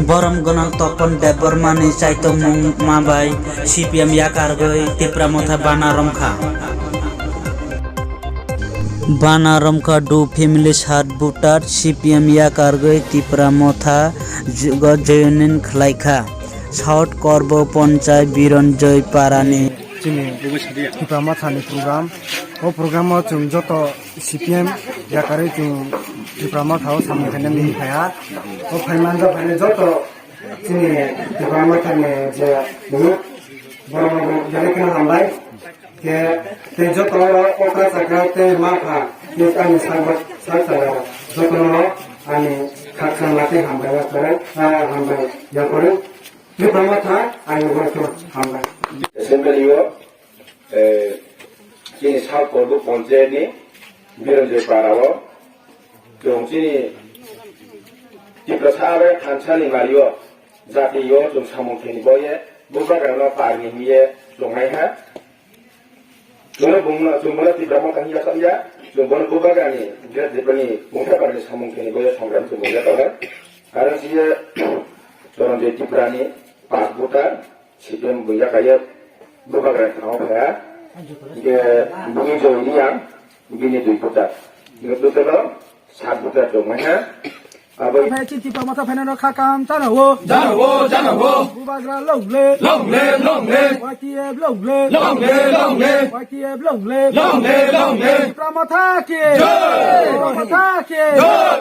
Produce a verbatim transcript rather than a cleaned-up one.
Borom gwnang Topon Debbarmani chaitokmung ma bai C P M yakargwi Tipra Motha bana romkha. Bana romkha do family sat voter C P M yakargwi Tipra Motha joinin khlaikha. South Korbo Ponchai Biranjoy Parani. Chini Tipra Mothani program. O program o chwng joto C P M yakarwi chwng Tipra Motha o samung khainani phaiha. O phaimanjak phainai joto chini Tipra Mothani je youth, borok rok belai kheno hambai. Ke, tei joto oro okra chakra tei ma pha, tei ani sak sak chaya rok joto no ani khakchangma tei hambai yakarwi, ah, hambai yakarwi. Tipra Motha ani borok hambai. Assembly o, eh, chini South Korbo Ponchayat ni Biranjoy Para o, chwng chini Tiprasa abai thansa ni mari o, jati o chwng samung khe ni bo ye, bubagra no par ni hing ye chwng nai ha. Chwngno bumno, chwng bono Tipra Motha hingya sakya, chwng bono bubagrani, Great Tiprani, bumtha barani samung khe ni bo ye songram chwng bo ya tongo. Aro si ye, chwng je Tiprani, pas buta, C P M bo ya kaya, bubagrani thango phaya, je bumi joi ni ang, bini dui buta. Ngi buta no, sat buta chwng mai ha. Abo Phai chin Tipra Motha phainai no kha kam jana ho. Jana ho, jana ho. Bubagra long live. Long live, long live. Y T F long live. Long live, long live. Y T F long live. Long live, long live. Tipra Motha ki. Jai. Tipra Motha ki. Jai.